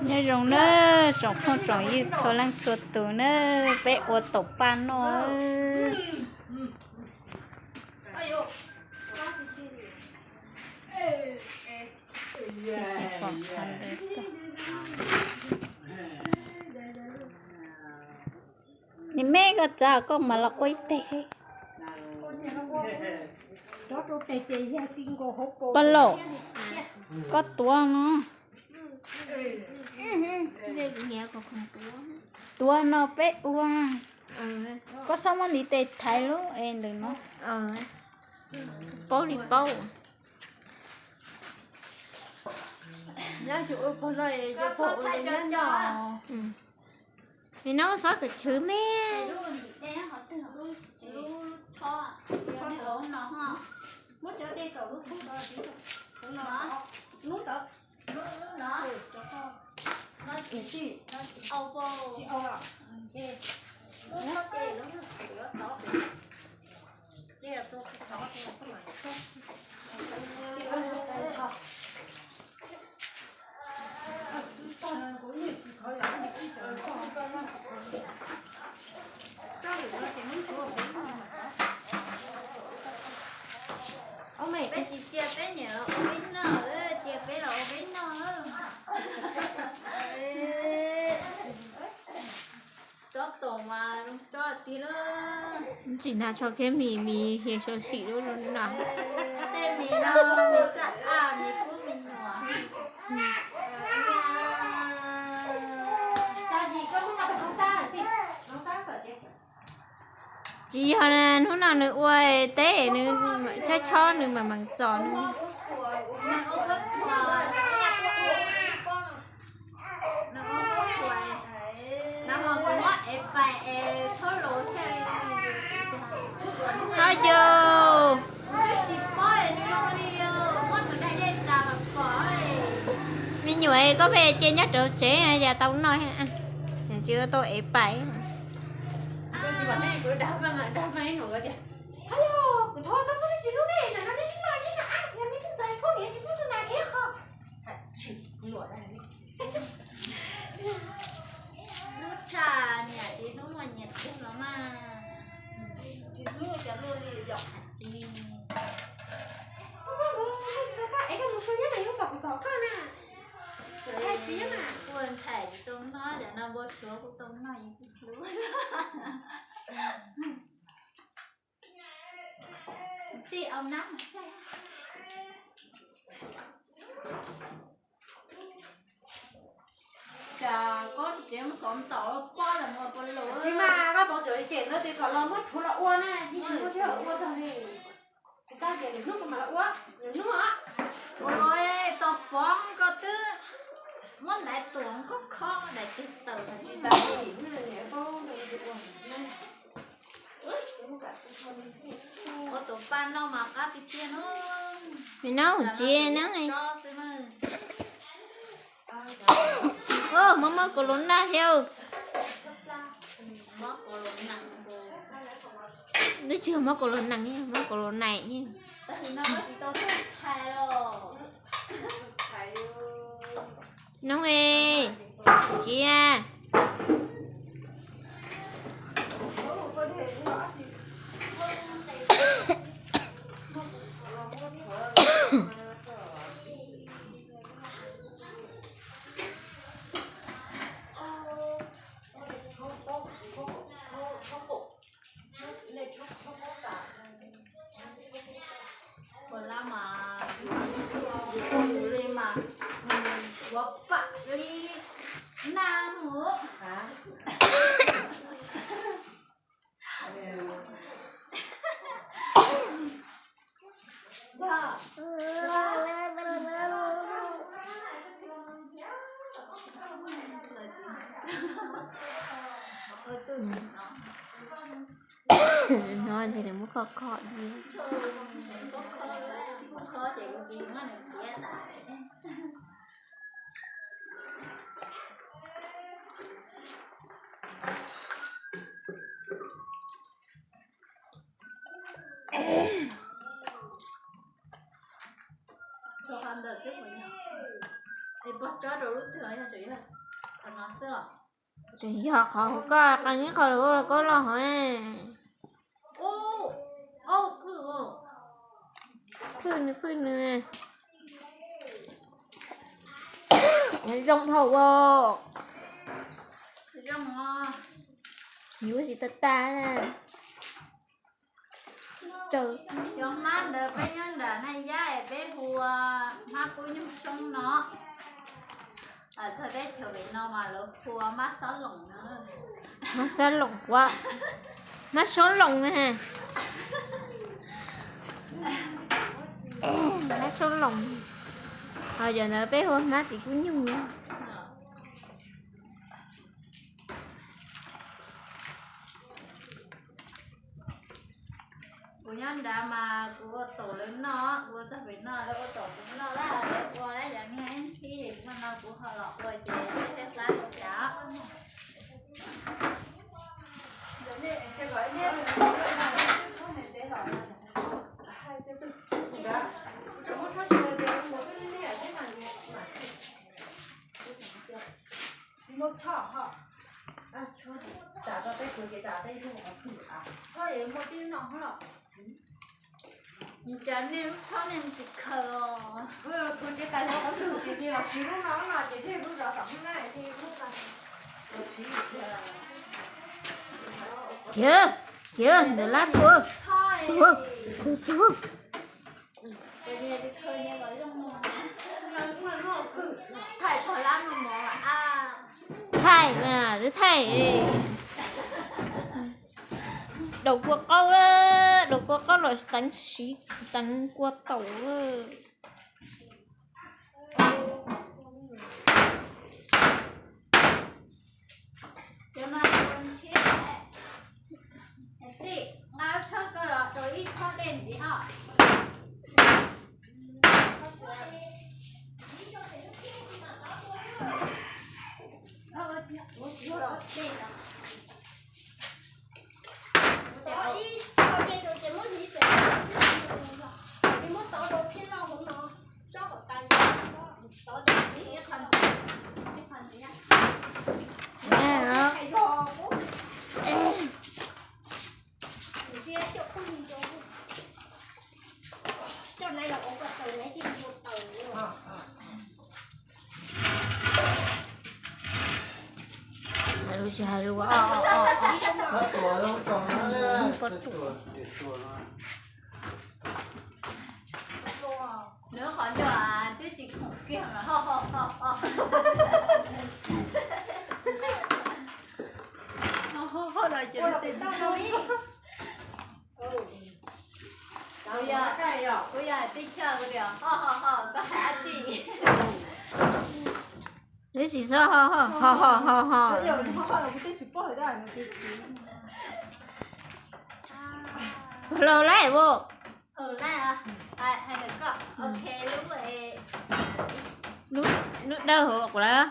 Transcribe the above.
Nyob zoo na, tsoom phooj tsoom ywg txhua leej txhua tus na, peb ua taum paj noj. Nim me koj txav koj mas los ua ib teg. Paj Laum, koj tuav no. Tuav no peb ua. Koj txhob muab ntiv tes thaiv lub es ntawm no. Paub li paub. Nim no txhob kawm chwv me. Peb tsis cia peb niam los ua peb noj, cia peb los ua peb noj. Tsob toom mas zoo tsob tiag lawm. Tsis hnav tsho kiag mis, mis hias xyov sim lub no. Tej mis no mis xab ab, mis kub mis nyuam. Tsis yog, hnub no nws ua teb, nws chob chob nws mam mam txom nws. Ho yus, me nyuam, koj pheej cia nyob rau tsev yam tau noj, tsis tau ev pais. Lub tshaj niam txiv hnub muaj nyias tug los mas. Tsis hlub cov luaj li yom. Tsis. Koj ev koj mus xua nyab mas yog kom kuv pom koj na. Hais txiv mas kuv ntshai tsis tau noj, cov no npau suav kuv tau noj yus kuj hlub. Tij au nab mas xaj. Cas koj tsev mus xov ntaus pob los mus ua pov lus. Tsis mas koj pov tsawv cem ntawd tias kom los muab tshuav los ua na, yeej tsis muaj tshuav los ua txog li. Kuv tab tias lwm hnub kuv mam los ua, lwm hnub. Ua tau pov koj twb muab ntaiv tuam koj khob daim ceg taws tsis tas li. Ua tus paj noj mas qab tiag tiag no. Noj tsiv noj. Mob mob kaus lus naj thiab. Twb tsis yog mob kaus lus nees, mob kaus lus nais. Noj e, tsiv. Puas lab mas, li mas, ua pam li naj mus. No ntshe nws muab kho kho li. Tso qab ntawd xwb puas yog? Es pog tsob rau Tseem yog qhov koj qee ib qho lawm koj los hov. Phwj nws, phwj nws. Zoo dhau as. Yuav tsis tag tag na. Cov hmab ntawd peb nyob nram Naj Yab es peb hu ua hmab kub nyuj soob no. Txog teb chaws pem no mas lawv hu ua hmab xob loos no. Hmab xob loos, hmab xob loos na. Hmab xob loos. Ho cov ntawd peb hu ua hmab tim kub nyuj. Kuv nyob nrad mas kuv ua taum lawv noj, kuv ua txog pem no lawv ua taum kuv noj, lawv ua lawv yog niag ib ntxhib es kuv no kuv ho los ua ces thiaj hlab rau cas. Cas nej lub tshab nej tsis khaws os? Khiav, khiav ntawm lab tuaj. Txug, txug. Thaij, thaij. Daus kua qaub, daus kua qaub los teev siv, teev kua taum. Txij, nqa lub tshab koj los rau ib tshab dej ntxiv os. Hais lus tsis hais lus. Nws qhov ncauj twb tsis khoom kiag lawm. Kuv yog tib chaw kuv tias ho ho ho, koj hais dab tsi? Twb tsis txhob ho ho ho ho ho. Puas laus lawm vos? Lub, lub dawb hauv kuv lawm.